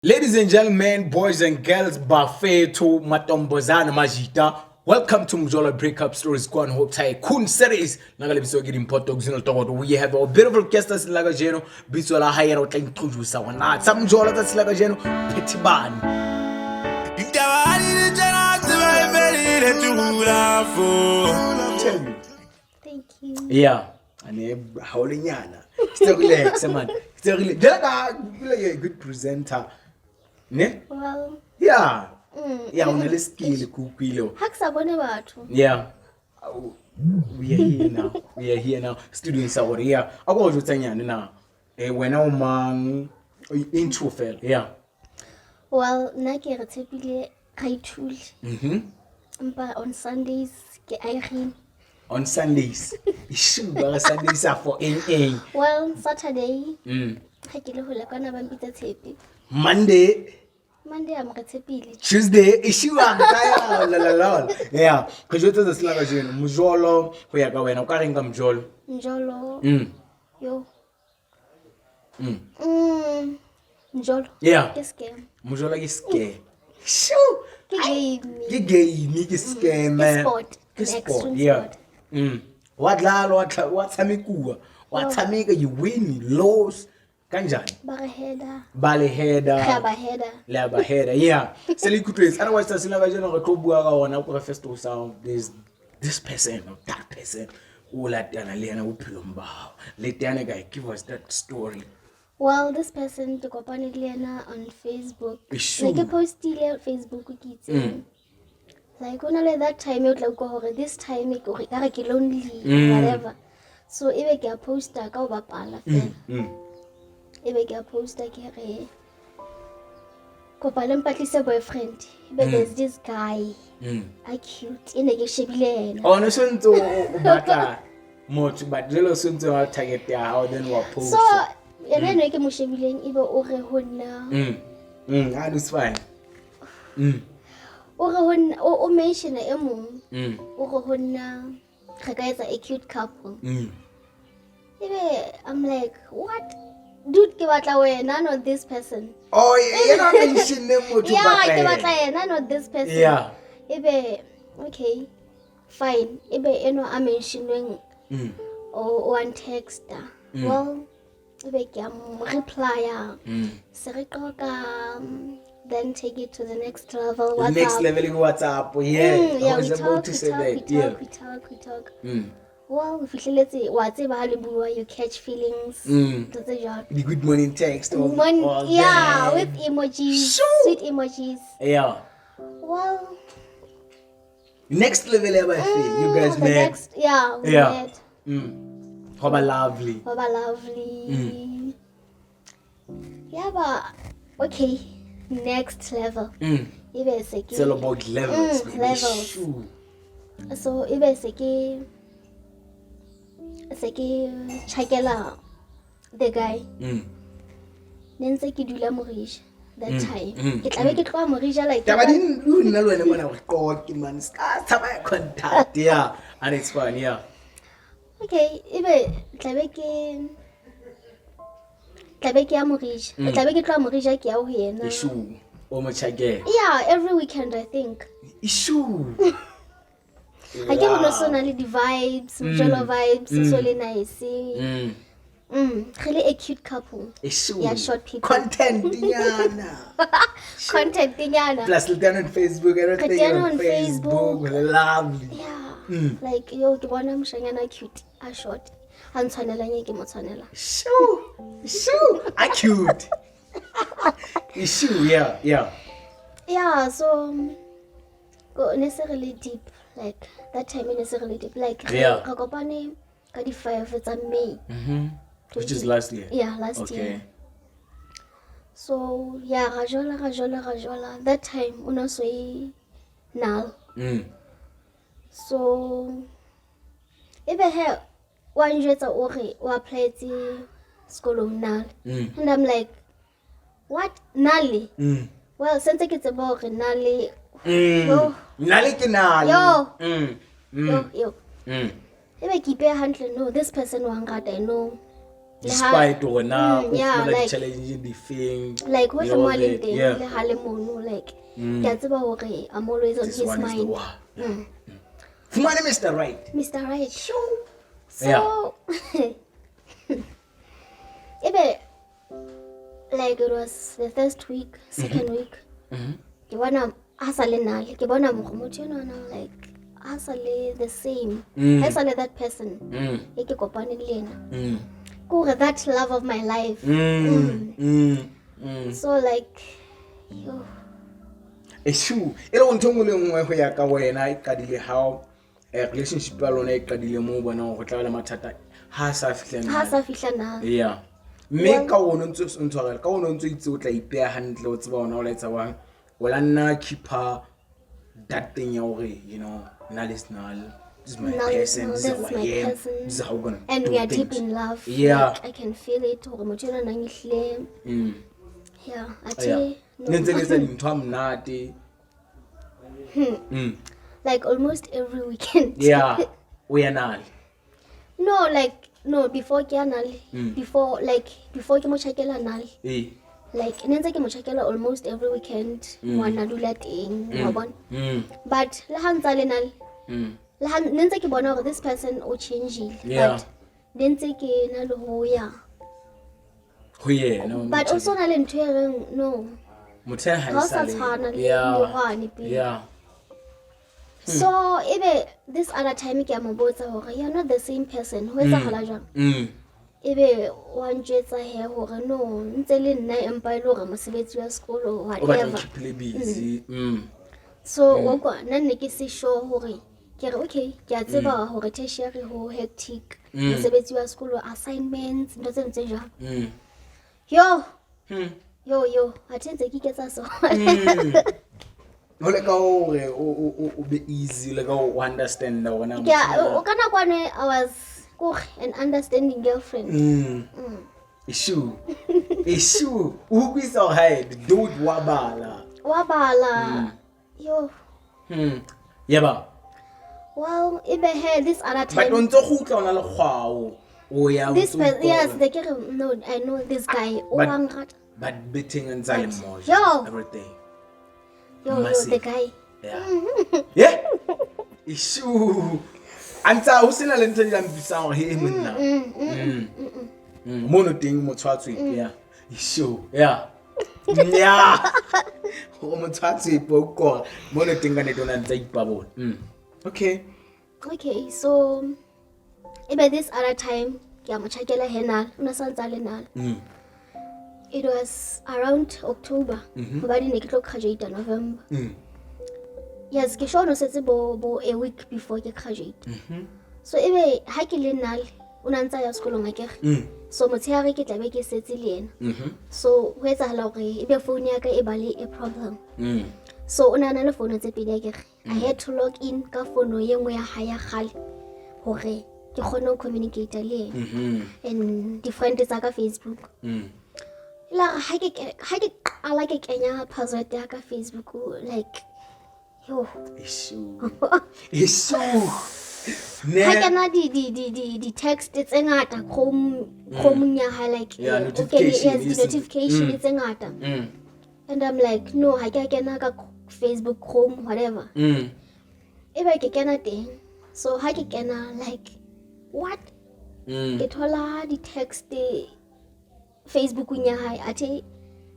Ladies and gentlemen, boys and girls, bafethu, matombozana, majita. Welcome to Mjolo Breakup Stories Kwan Hope Tycoon Series. Nna ka lebitso ke Dimpho Tokzino Tokoto. We have our beautiful guest tsatsi la kajeno. Bitso la hae yena o tla introduce hore na tsa Mjolo tsatsi la kajeno Phethibane. Ditaba ha di le tjena, tseba e fedile tula fo. Tell me. Thank you. Yeah. Ane haolenyana. Ke relax, man. Ke relax. Jala ka you're a good presenter. Ne? Well, Yeah. Yeah, o na le skill ke utlwile. ha ke sa bone batho. Yeah. Oh, we are here now. We are here now. Studio sa gore yeah. A go jotsa nyane na. Eh, wena o mang? Intro fela. Yeah. Well, nna ke re tshepile Raithule. Empa on Sundays ke Irene. On Sundays. Ishu ba Sundays are for eng eng. Well, Saturday ha ke le hole kwana ba mpitsa Tshepi. Monday, Monday I'm re tshepile. Tuesday, ishu a ka la la la. Yeah. Re jotsa tsatsi la kajeno. Mjolo ho ya ka wena o ka reng ka mjolo? Njolo. Yo. Njolo. Yeah. Ke scam. Mjolo ke scam. Shoo. Ke game. Ke game, ke scam. Ke sport. Ke An sport, extreme yeah. sport. Wa dlala, wa tshamekuwa. Wa tshameka, you win, you lose. Kanjani? Ba re header. Ba le header. Re a ba header. Le a ba header, yeah. Se le ikutlwetse. Otherwise, tsatsi la kajeno re tlo bua ka ona kore first of all, there's this person or that person o latana le yena bophelong ba hao. Le teane kae? Give us that story. Well, this person ke kopane le yena on Facebook. Eshu. Ne ke postile Facebook ke itse. Like o na le that time o tla utlwa hore this time ke gore ka re ke lonely, whatever. So ebe ke a posta ka ho bapala fela. Ebe ke a posta ke re kopa le mpatlise boyfriend. Ebe there's this guy. A cute. E ne ke shebile yena. Oh, no so ntse o batla motho, but jwale o sentse wa target ya hao, then wa post. So yena eno e ke mo shebileng ebe o re ho nna Ah, it's fine. O re ho nna o mention e mong. O re ho nna re ka etsa a cute couple. Ebe I'm like, what? Dude, ke batla wena, not this person. Oh, yena mention ne motho Yeah, batla ke yena. batla yena, not this person. Ebe okay, fine. Ebe eno a mentionweng o wa ntexta. Well, ebe ke a mo replya. Se re qoqa, then take it to the next level. The next WhatsApp. level ke WhatsApp. Yeah. Yeah, I we was about talk, to we say talk, that. we talk, we talk, we talk. Well, we fihleletse wa tseba ha le bua, you catch feelings. Ntho tse jwalo. The good morning text. All, all Yeah, that. with emojis, Shoo! Sweet emojis. Yeah. Well, Next level ever, you guys the met. next, yeah, we met. How about lovely? How about lovely? Yeah, but okay, next level. Ebe se ke It's all about levels, baby. Levels. Shoo. So ebe se ke chakela the guy. Ne ntse ke dula Morija that time. Ke tlabe ke tloha Morija like Taba di nna le wena mona re qoqe, man. Ska tshaba contact, yeah. And it's fine, yeah. Okay, ebe tlabe ke ya Morija. Tlabe ke tloha Morija ke ya ho yena. Ishu. O mo chakela. Yeah, every weekend I think. Ishu. Ha ke re no so na le di-vibes, mjolo vibes, so le nice. Re le a cute couple. Ishu. Yeah, short people. Content nyana. Content nyana. Plus le teng on Facebook, everything Re teng on on Facebook. Facebook. Lovely. Yeah. Like yo ke bona moshanyana cute, a short. A ntshwanelang e ke mo tshwanela. Shoo. Shoo. A cute. Shoo, yeah. Yeah, so go ne se re le deep, like that time ne se re le deep, like re re kopane ka di 5 tsa May. Which is last year. Yeah, last year. So yeah, ra jola, ra jola, ra jola. That time o no so e nal. So ebe he wa njwetsa o re o applyetse sekolong nal. And I'm like, what, nale? Well, sentse ke tseba hore nale. Yo. Nale ke nale. Yo. Yo, yo. Ebe ke ipeha hantle, no, this person wa nrata, I know. Despite hore na o yeah, fumana like- di-challenge difeng. Like hohle le mo a all leng that, teng, le ha le mono, like ke a tseba hore I'm always on This his one is the mind. one. Fumane Mr. Right. Mr. Right. So ebe like it was the first week, second week, ke bona a sa le nale, ke bona mokgo motho enwa, and I'm like, a sa le the same, ha sa le that person e ke kopane le ena, ke hore that love of my life. So like, yo. Eshu, e le ntho e nngwe le nngwe go ya ka wena e qadile how relationship ya lona e qadile mo o bonang go tla ba le mathata ha a sa fihla Ha nale. sa fihla na. Yeah. Mme ka one o ntse o ntshwarela, ka one o ntse o itse o tla ipeya hantle, o tseba ona o la etsa bang, o la nna keeper that thing ya hore, null is null. This is my Null is person, null, this is this how is I my am, person. this is how we're gonna And do we are deep things. in love. Like, I can feel it hore motho enwa nang ehlile. Yeah, athe no. Ne ntse le etsa dintho ha monate. Like almost every weekend. Yeah. O ya nale. No, like no, before ke ya nale, before, like before ke mo tjhakela nale. Like ne ntse ke mo tjhakela almost every weekend, ngwana dula teng, wa bona. But le ha ntsa le nale, le ha ne ntse ke bona hore this person o changeile, but ne ntse ke na le ho ya. Ho yena. O But also na le ntho e reng no. Motho ha Ha o e sa sa le. tshwana le hwane pele. So ebe this other time ke a mo botsa hore you're not the same person, ho etsahala jwang? Ebe wa njwetsa he hore no, ntse le nna empa e le hore mosebetsi wa sekolo, O batla ho whatever. keep-ile busy. So wa utlwa, nna ne ke se sure hore ke re okay, ke a tseba hore tertiary ho hectic, mosebetsi wa sekolo, assignments, ntho tse ntse jwalo. Yo. Yo yo, athe ntse ke iketsa so. Ho leka hore o be easy, le ka o understand hore na Ke a, o ka nakwane I was kore an understanding girlfriend. Issue. Issue. O utlwisa hore hae, the dude wa bala. Wa bala. Yo. Yaba. Well, ebe he this other But o time. ntso kgutla o na le kgwao. O ya o This ntso person, utlwa yes, hore- the ke re no, I know this guy. O wa nrata. But betting ntse a le But- mmoja. Yo. Everything. Yo, yo, Massive. the guy. Yeah. Yeah. Issue. A ntsa ho sena le ntho e lampisang hore he monna. Mono teng motho a tswepe, yeah. Issue. Yeah. Yeah. Hore motho a tswepe o kora. Mono teng ka nnete o na ntse a ipabola. Okay. Okay, so ebe this other time ke a mo tjhakela he nale, o na sa ntse a le nale. It was around October, hobane ne ke tlo graduate November. Yes, ke sure no setse bo a week before ke graduate. So ebe ha ke le nale, o na ntse a ya sekolong akere. So motshehare ke tlabe ke setse le yena. So ho etsahala hore ebe phone ya ka e ba le a problem. So o na na le phone tse pedi akere. I had to log in ka phone e nngwe ya hae ya kgale hore ke kgone ho communicate le yena. And di-friend tsa ka Facebook. La re ha ke qala ke kenya password ya ka Facebook, like yo. Issue. Issue. Ha Ne. kena di text tse ngata Chrome ya hae, like Yeah, okay, notification, yes, yes. di-notification tse ngata. And I'm like, no, ha ke a kena ka Facebook Chrome, whatever. Ebe ke kena teng. So ha ke kena, like what? Ke thola di-text Facebookung ya hae, athe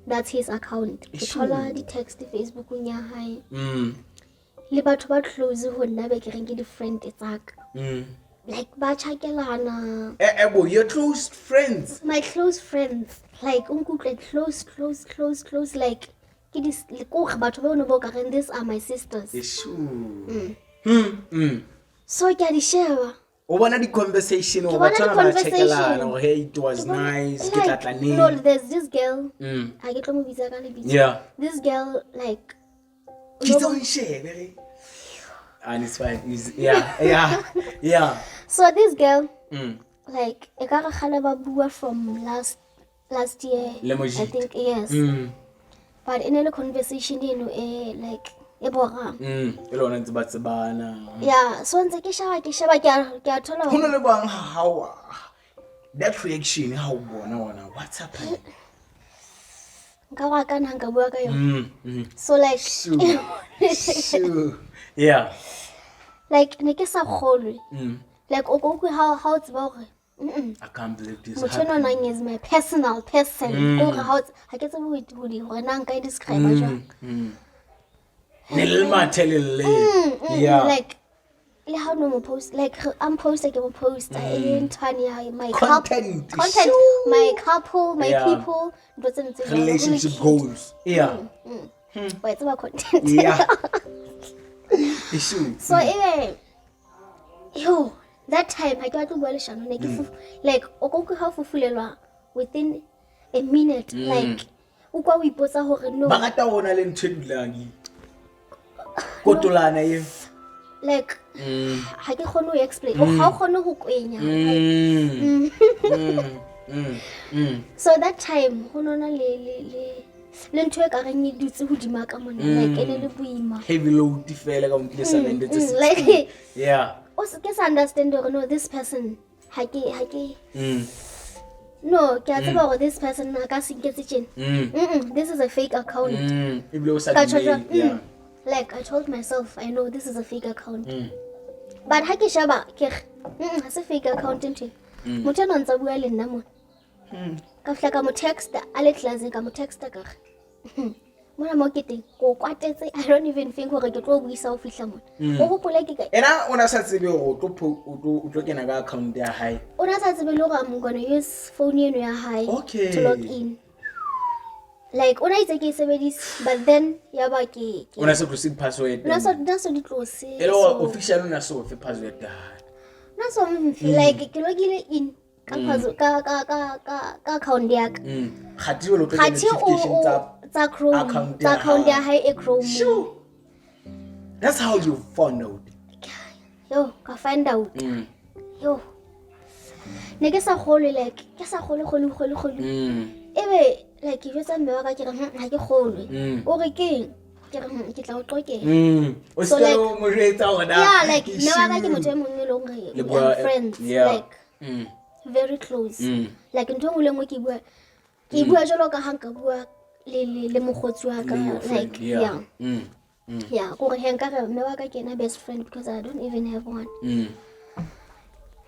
that's his account. Ke thola di-text Facebookung ya hae. Le batho ba close ho nna be ke reng ke di-friend tsa ka. Like ba tjhakelana. Bo, your close friends. My close friends, like o nkutlwe close, close, close, close, like ke di kore batho ba ono bo ka reng these are my sisters. Issue. So ke a di sheba. O bona di-conversation Ke hore bona batho bana ba di-conversation. tjhakelana hore hey, it was Ke bona- nice, ke tla like, tla neng. No, there's this girl. Ha ke tlo mo bitsa ka lebitso. Yeah. This girl, like, Ke itse o nshebe re. And it's fine. It's, yeah, yeah, yeah. So this girl, like, e ka re kgale ba bua from last year. Le Mojito. I think, yes. But e ne le conversation eno e like e borang. E le hona ntse ba tsebana. Yeah, so ntse ke sheba, ke sheba, ke a thola Ho na le bang ha o That reaction ha o bona ona what's happening? Nka wa ka nna nka bua ka yona. So like Sure. Sure. Yeah. Like ne ke sa kgolwe. Like o ko utlwe ha o tseba hore I can't believe this motho enwa happened. nang is my personal person. Kore ha ke tsebe hore na nka e describe jwang. Ne le mathe le le. Yeah. Like le ha o no mo post, like I'm poster, ke mo poster e le nthwane ya my Content. Content, Shoo. my couple, my Yeah. people, ntho tse ntse jwalo. Relationship Ho le cute. goals. Yeah. Wa e tseba content. Yeah. Issue. So ebe yo that time ha ke batle ho bua leshano, ne ke like o ko utlwe ha o fufulelwa within a minute, like o kwa o ipotsa hore no. Ba rata ho na le ntho e dulang e. Kotolana e. Like ha ke kgone ho explain. O ha o kgone ho kwenya. Like, so that time ho nona le ntho e ka reng e dutse hodima ka mona, like e ne le boima. Heavy load fela ka o nkile salende tse 16. Like Yeah. o se ke sa understand hore no, this person ha ke no, ke a tseba hore this person a ka se nketse tjena. This is a fake account. Ebile o sa Ka tjho dumele. jwang? Yeah. Like I told myself, I know this is a fake account. But ha ke sheba ke re, ha se fake account ntho ena. Motho enwa ntsa bua le nna mona. Ka fihla ka mo texta a le classeng, ka mo texta ka re, mona mo ke teng, ko o kwatetse, I don't even think hore ke tlo o buisa ho fihla mona. O hopole ke ka Ena o na sa tsebe hore o tlo kena ka account ya hae. O na sa tsebe le hore I'm gonna use phone eno ya hae to log in. Like o na itse ke e sebedise, but then ya ba ke O na sa tlose password. O na so di tlose. E le hore official o na so fe password ya hae. Na so mfe, like ke logile in ka password, ka account ya ka. Kgathi jwale o tlo kena Kgathi o notification tsa tsa Chrome, account tsa ya account ya hae. hae e Chrome. Sure. That's how you found out. Yo, ka find out. Yo. Ne ke sa kgolwe, like ke sa kgolwe, kgolwe, kgolwe, kgolwe. Ebe like ke jwetsa mme wa ka ke re, ha ke kgolwe. O re keng? Ke re, ke tla o qokela. O So, se like, o mo jwetsa hore na Yeah, like ke mme wa ka ke sure. motho e mong e leng hore Le we bua, are friends, yeah. like very close. Like ntho e nngwe le nngwe ke bua, ke e bua jwalo ka ha nka bua le mokgotsi wa ka, Le your friend, like, yeah. yeah. Yeah, kore he nka re mme wa ka ke yena best friend because I don't even have one.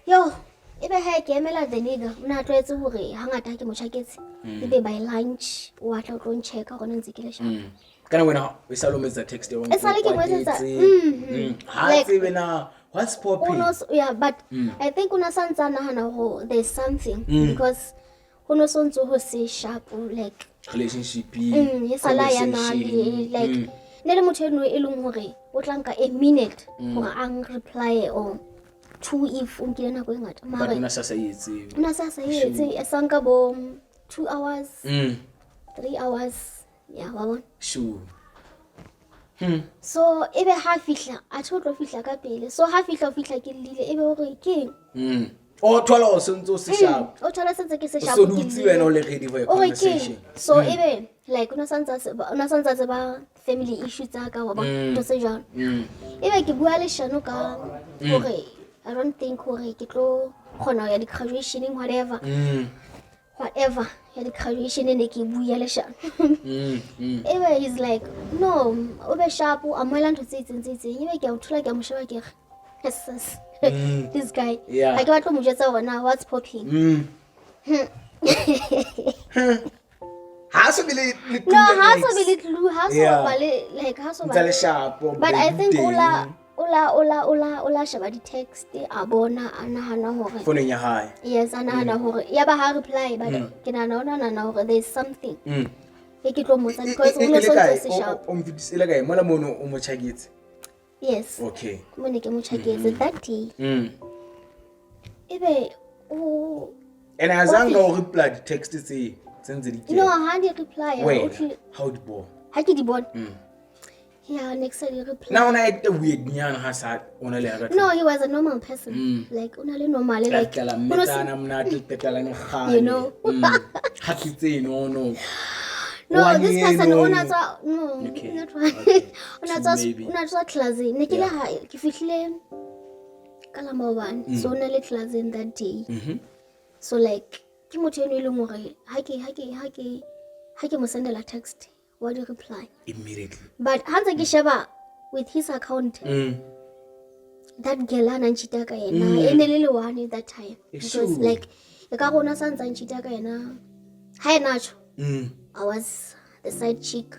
Yo, ebe he ke emela the nigga, o ne a tlwaetse hore hangata ha ke mo tjhaketse, ebe by lunch o a tla o tlo nchecka hore ne ntse ke le sharp. Kana wena o sa lo metsa text ya E sale ke mo etsetsa, kwatetse. Ha Like, tsebe na what's popping. O no yeah, but I think o na sa ntsa nahana hore there's something because ho no so ntso ho se sharp, like relationship E sala ya na le conversation. like ne le motho eno e leng hore o tla nka a minute hore a reply or two if o nkile nako e ngata. But Mare o na sa sa etse. o na sa sa etse, e sa nka bo 2 hours, 3 hours, ya wa bona. Sure. So ebe ha fihla, a tho tlo fihla ka pele. So ha fihla, o fihla ke llile, ebe hore keng? O thola o sentse o se sharp. O thola sentse ke se O sharp. so Ke dutse llile. wena o le ready for a O re keng? conversation. So ebe like o na sa ntsa tseba family issue tsa ka, wa bona, ntho tse jwalo. Ebe ke bua leshano ka hore I don't think hore ke tlo kgona ho ya di-graduationeng, whatever. Whatever ya di-graduation e ne ke bua leshano. Ebe he's like, no, o be sharp, o amohela ntho tse itseng tse itseng. Ebe ke a o thola, ke a mo sheba, ke re, yes, yes. This guy. Yeah. Ha ke batle ho mo jwetsa hore na what's popping. Ha so be le No, ha so be le clue, ha so Yeah. ba le like ha so ba Ntsa le sharp. But I think o la sheba di-text, a bona, a nahana hore Founung ya hae. Yes, a nahana hore ya ba ha reply, but ke nahana o nahana hore there is something e ke tlo mmotsa because o E no le so kae? ntse se sharp. O mfetise e le kae? Mola mono o mo tjhaketse. Yes. Okay. Mo ne ke mo tjhaketse that day. Ebe o And azange o reply di-text tse ntse di No, kena. ha di reply, o Wena, tlile ha o di bona. Ha ke di bona. Yeah, next time di reply. Na o na acte weird nyana ha sa o na le ya ka No, he was a normal person. Like o na le normal, like tla o no se- mmetsana monate le qetalane kgale. You know. Ha ke tse no no. No, One this year, person no. o na tswa no, Okay, not one. okay. O na Two tswa maybe. o na tswa classeng. Ne ke le Yeah. ha ke fihlile ka la maobane. So o na le classeng that day. So like ke motho eno e leng hore ha ke mo sendela text, wa di reply. Immediately. But ha ntse ke sheba with his account, that girl a nang cheata ka yena e ne le le one that time. Because like e ka rona sa ntsa cheata ka yena, ha ena tjho, I was the side chick.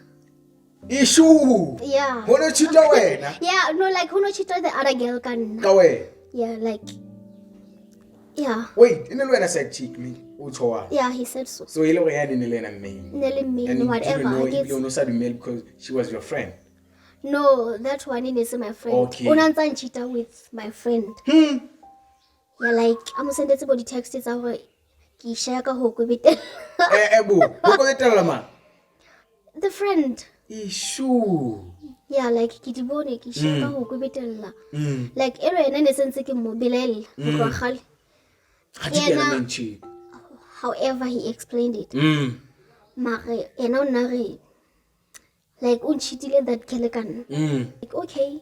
Ishu. Yeah. Ho no cheata wena? Yeah, no, like ho no cheata the other girl ka nna. Ka wena. Yeah, like, yeah. Wait, e ne le wena side chick me o tjho wa? Yeah, he said so. So e le gore yane ne le ena main? Ne le main. And you Whatever. didn't know I get ebile o no sa dumele because she was your friend. No, that one e ne se my friend. Okay. O na ntsa ncheata with my friend. Yeah, like a mo sendetse bo di-text tsa hore ke ishaya ka ho kobetela. Eh eh, bo o kobetella ma? The friend. Ishu. Yeah, like ke di bone, ke ishaya ka ho kobetella. Like e eno ne sentse ke mo belaella ho tloha kgale. Ha ke yena Yena- main chick. However he explained it, mare yena o nna re like o ncheatile that girl ka nna. Like okay,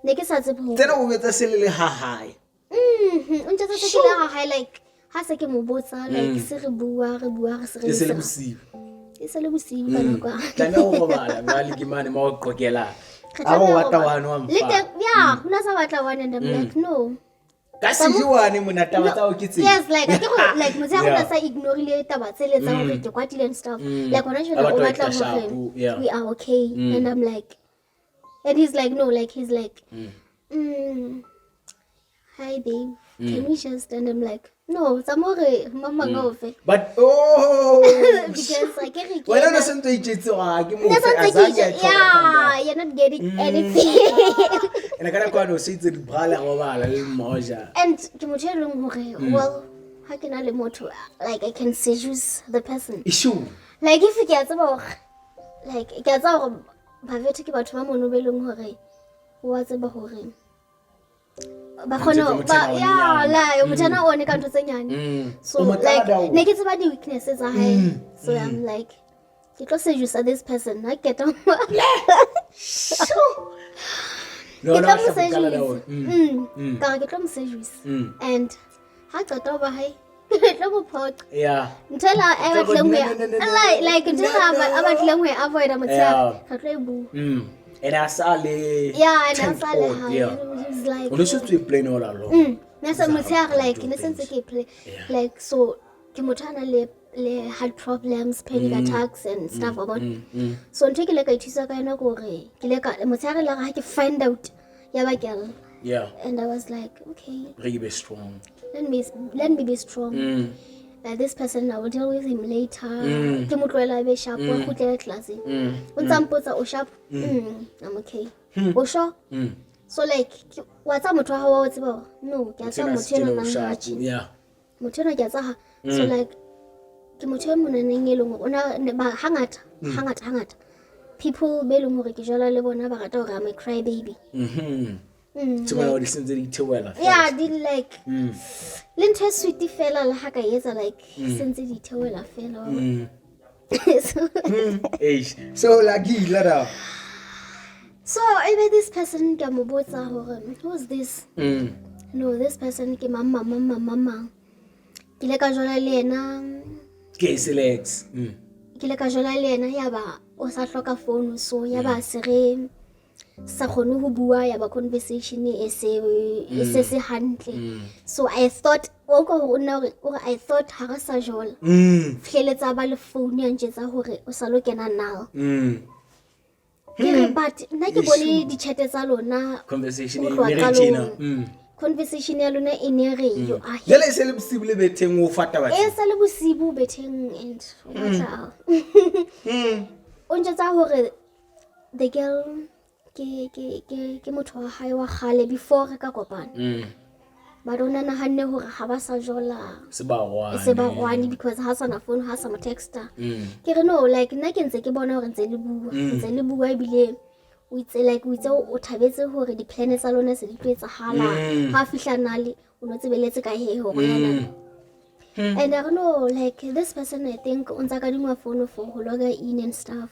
ne ke sa tsebe hore Tsena o betsa se le le ha hae. O ntjwetsa se ke le ha hae, like ha se ke mo botsa, like se re bua, re bua, re se re E se le se bosiu. E se le bosiu ka nako. Tlameha ho robala jwale ke mane ma o qokelang. Re A go tlameha ho batla robala. one wa Le mfa. teng, yeah, ho na sa batla one and I'm like, no. Ka seje one mona taba tsa hao ke tsena. Yes, like ke go like motse Yeah. yeah. sa ignorile taba tsele tsa hore ke kwatile and stuff. Like hona jwale A o batla ho batla acta hore sharp, yeah. we are okay, and I'm like, and he's like, no, like he's like, hi babe, can we just, and I'm like, no, tsa mo re mama ofe. But oh, Because like ke re ke wena no yena- sentse o itjetse hore ha ke mo Nna fe, santse a ke sa ke a yeah, you're not getting anything. Ene ka nako yane o se itse di-bra le robala le mmoja. And ke motho e leng hore, well, ha ke na le motho, like I can seduce the person. Ishu. Like if ke a tseba hore, like ke a tseba hore bavetho ke batho ba mono be leng hore wa tseba hore ba kgone Ntse ba motho ya ena o la motho ena o one ka ntho tse nyane. So O mo like tlala o. ne ke tseba di-weaknesses tsa hae, so I'm like, ke tlo seduce this person ha ke qeta No, ke no, tlo mo hlapa qala la seduce. ona. Ka re ke tlo mo seduce Mm. and ha qeta ho ba hae, ke tlo mo phoqa. Ntho ela a Tla batlileng ho no, no, no, no, like ntho ela a batlileng ho e avoida motshehare, re tlo e bua. And a sa le Yeah, and I turned sa le on, hae. He was like, O ne setse o e plan all along. Ne sa motshehare, like ne sentse ke play. Like so ke motho a nang le heart problems, panic attacks and stuff about. So ntho e ke ile ka ithusa ka yona ke hore ke ile ka motshehare le ha ke find out ya ba ke lla. And I was like, okay, Re be strong. Let me be strong. This person, I will deal with him later. Ke mo tlohela a be sharp, wa kgutlela classeng. O ntsa mpotsa, o sharp? I'm okay. O sure? So like wa tseba motho wa hao wa o tseba hore no, ke a tseba Tsena motho se enwa tjena o nang ha sharp. tjhe. Motho enwa ke a tseba. So like ke motho e monaneng e leng hore o na hangata, hangata, hangata people be leng hore ke jwala le bona ba rata hore I'm a cry baby. Tsena o di sentse di theohela fela. Yeah, di like le ntho e sweet fela le ha ka etsa, like sentse di theohela fela wa bona. So, Eish. So like ila da. So ebe this person ke a mo botsa hore who's this? No, this person ke mang, mang, mang, mang, mang, mang. Ke ile ka jola le yena. Ke Selex. Ke ile ka jola le yena, ya ba o sa hloka phone, so ya ba se re sa kgone ho bua, ya ba conversation e se hantle. So I thought wa utlwa hore o nna hore o re I thought ha re sa jola. Fihleletsa ba le phone ya ntjetsa hore o sa lo kena now. Ke re but nna ke bone di-chat tsa lona Conversation ho e tloha ne re tjena. qalong. Conversation ya lona e ne re you are here. Jwale e se le bosibu le betheng o fa taba E tse. sa le bosibu betheng and o batla o ntjwetsa hore the girl ke motho wa hae wa kgale before re ka kopana. But o na nahanne hore ha ba sa jola, Se ba rwane. se ba rwane because ha sana phone, ha sa mo texta. Ke re no, like nna ke ntse ke bona hore ntse le bua, ntse le bua, ebile o itse like o itse o thabetse hore di-plan tsa lona se di tlo etsahala. Ha fihla nale o no tsebeletse ka he hore yana. And I don't know, like this person, I think o ntsa kadingwa phone for ho loga in and stuff.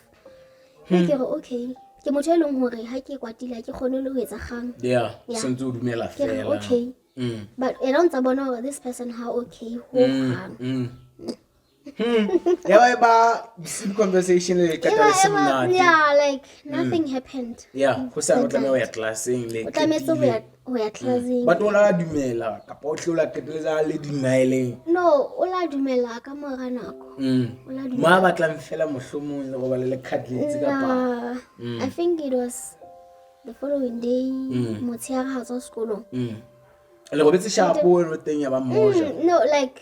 Ke re okay, ke motho e leng hore ha ke kwatile ha ke kgone le ho etsa kgang. Sentse o dumela Ke re fela. okay. But ena o ntsa bona hore this person ha okay hohang. Ya ba ba bosibu conversation le qeta le se monate. Yeah, like nothing happened. Yeah, ho sa o tlameha ho ya classeng le O tlametse ho ya classeng. But o la dumela kapa o tle o la qetelletsa le denialeng? No, o la dumela ka mora nako. O la Mo a batlang fela mohlomong le robale le cuddletse kapa? Nah, I think it was the following day, motshehare ha tswa sekolong. Le robetse shapo e teng ya ba moja? No, like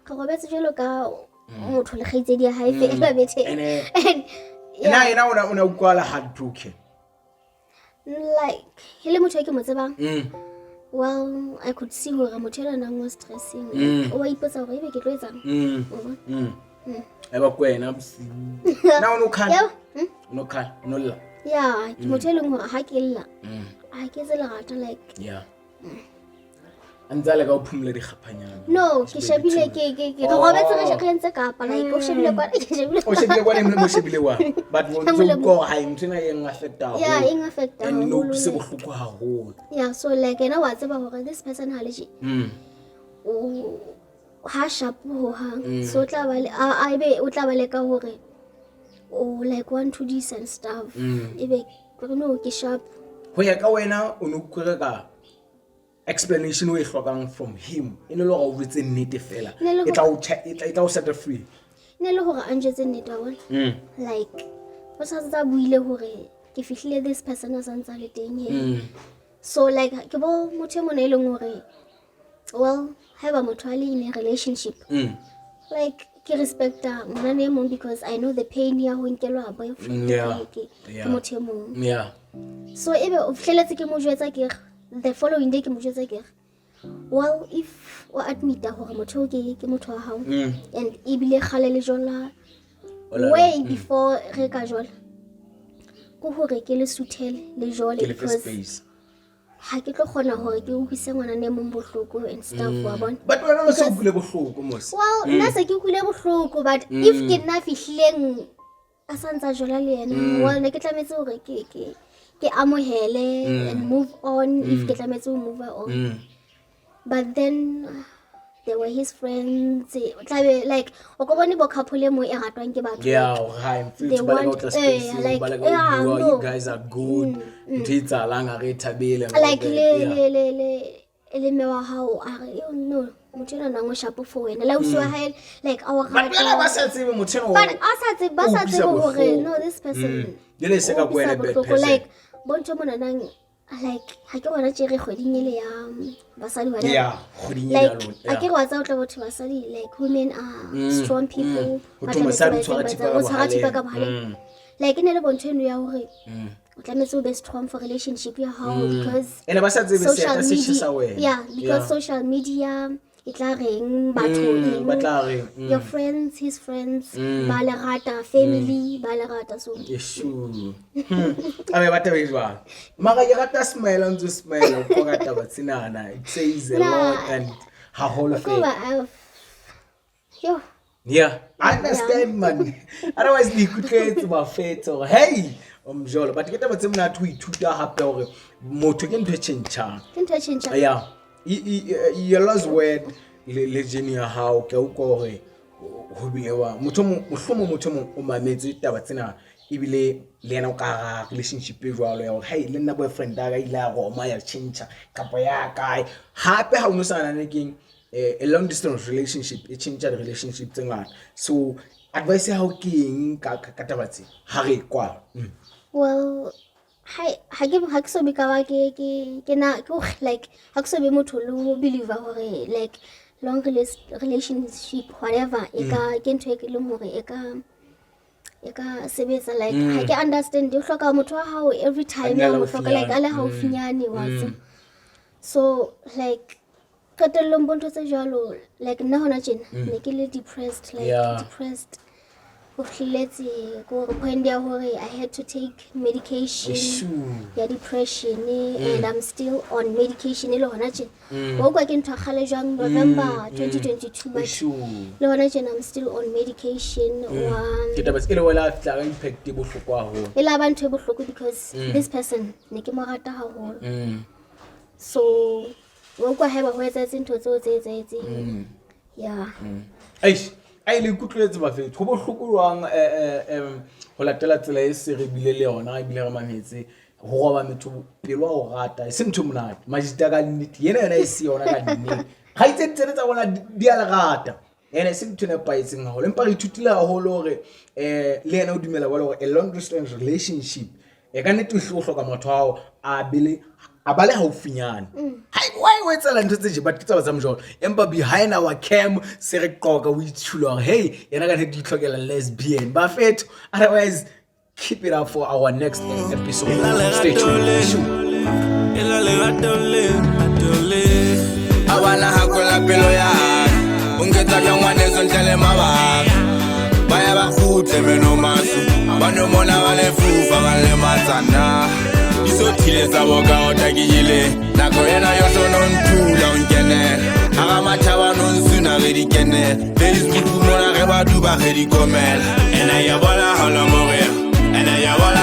re robetse jwalo ka motho le kgaitsedi ya hae fela betheng. And Na yena o na utlwala heartbroken? Like e le motho e ke mo tsebang, well, I could see hore motho enwa nang o stressing. Like, o wa ipotsa hore ebe ke tlo etsang. Wa bona? E ba ko wena bosiu na o no khala? Yeah. O no khala, o no lla? Yeah, ke motho e leng hore ha ke lla, ha ke etse lerata, like Yeah, a ntse a leka ho phumula dikgaphanyana. No, ke shebile ke re robetse, re entse kapa like o shebile kwana, ke shebile. O shebile kwana, e mo shebile wa, but o ntse Molemo. utlwa hore hai, ntho ena e eng affecta Yeah, haholo. eng affecta And no haholo, utlwise like. bohloko haholo. Yeah, so like ena wa tseba hore this person ha le tje o ha sharp hohang, so o tla ba le a ebe o tla ba leka hore o like want to this and stuff, ebe ke re no, ke sharp. Ho ya ka wena, o no utlwile ka explanation o e hlokang from him, e ne le hore o jwetse nnete fela Ne le e tla o e tla o set free? Ne le hore a njwetse nnete, wa bona. Like o sa ntse a buile hore ke fihlile, this person a sa ntse a le teng he. So like ke bo motho e mona e leng hore, well, haeba motho a le in a relationship, like ke respecta ngwanana e mong because I know the pain ya ho nkelwa boyfriend ke motho e mong. So ebe o fihleletse ke mo jwetsa, ke re the following day ke mo jwetsa, ke re, well, if o admita hore motho o ke motho wa hao and ebile kgale le jola way before re ka jola, ke hore ke le suthele le jole Ke le fe because space. Ha ke tlo kgona hore ke utlwise ngwanana e mong bohloko and stuff, wa bona. But wena o se o utlwile bohloko mos. Well, nna se ke utlwile bohloko, but if ke nna fihlileng a sa ntsa jola le yena, well, ne ke tlametse hore ke amohele and move on if ke tlametse ho move on. But then there were his friends, tlabe like o ko bone bo couple e mo e ratwang ke batho. Yeah, hore ha They mfethu ba leka ho want- tla space, like, ba leka ho yeah, bua, no. you guys are good, ntho e etsahalang ha re e thabele and all Like that, le yeah. le mme wa hao a re, "Yo, no, motho enwa nang o shapo for wena le ausi wa hae, like a o But jwale ba rata." sa tsebe motho enwa But a sa tsebe, ba o sa utlwisa tsebe hore bohloko. no, this person Jwale e se ka o ko wena utlwisa bad bohloko. person. Like bo ntho monanang, like ha ke gona tjere kgweding ele ya basadi, whatever. Yeah, kgweding ena ya Like lona, a ke yeah. re wa tseba, o tla botho basadi, like women are strong people. Ho Ba thwe tlametse mosadi ba o tshwara etseng, thipa ka o tshwara thipa ka bohaleng. bohaleng. Like e ne le bontho eno ya hore o tlametse o be strong for relationship ya hao because Ene ba sa tsebe social seeta se media, tjhesa wena. yeah, because social media e tla reng batho, eng, Ba tla reng, your friends, his friends ba le rata, family ba le rata, so Eshu. Abe ba taba e jwang? Mara ke rata smile, o ntso smile o ka taba tsenana. It says a Nah. lot and haholo ko ba fela. Yo. Yeah, I understand, man. Otherwise le ikutlwetse ba fetsa hore hey, o mjolo. But ke taba tse monate ho ithuta hape hore motho ke ntho e tjhentjhang. Ke ntho e tjhentjhang. Yeah. Your last word le journey ya hao, ke a utlwa hore ho bile wa motho o mong, mohlomong motho o mong o mametse taba tsena, ebile le yena o ka hara relationship e jwalo ya hore hey, le nna boyfriend ya ka ile ya roma ya tjhentjha kapa ya kae hape ha o no sa nahane keng, a long distance relationship e tjhentjha di-relationship tse ngata. So advice ya hao ke eng ka taba tse ha re e kwala? Well, ha ke so be ka ba ke na ke hore, like ha ke so be motho le ho believe hore like long relationship whatever e ka ke ntho e ke leng hore e ka sebetsa. Like ha ke understand, o hloka motho wa hao every time dula ya a le mo hloka, like a le haufinyane, wa tseba. So like qetellong bo ntho tse jwalo, like nna hona tjena ne ke le depressed, like depressed ho fihlelletse ke hore point ya hore I had to take medication Eshu. ya depression, and I'm still on medication e le hona tjena. Wa utlwa, ke ntho ya kgale jwang, November 2022, but Eshu. le hona tjena I'm still on medication wa Ke taba e le wela fihla ka impact e bohloko haholo. E la ba ntho e bohloko because this person ne ke mo rata haholo. So Wa utlwa haeba ho etsahetse ntho tseo tse etsahetseng. Yeah. Eish, a ile ikutlwetse bafetho. Ho bohloko jwang ho latela tsela e se re bile le yona ebile re mametse ho roba metho pelo a o rata e se ntho e monate. Majita ka nnete ena yona e se yona ka nnete. Kgaitsedi tsena tsa rona di a le rata. Ene se ntho e nepahetseng haholo. Empa re ithutile haholo hore le yena o dumela jwalo hore a long distance relationship e ka nnete o hlile o hloka motho wa hao a be a ba le haufinyane. Hai, why o etsala ntho tse tje? But ke taba tsa mojolo. Empa behind our cam se re qoka o itshula hore hey yena ka nnete o itlhokela lesbian. Bafetho, otherwise keep it up for our next episode. Stay tuned. Shoo. Ela lerato le, rato le. A bana hakola pelo ya ka. O nketsa ka ngwaneso ntle le mabaka. Ba ya ba kgutle meno maso. Ba no mona ba lefufa ba lematsana. Di sothile tsa boka o takile. Nako ena yohle o no nthula o nkenela. Hara matjhaba no nsuna re di kenela. Facebook mona re ba duba re di komela. Ene ya bona ha lo morea. Ene ya bona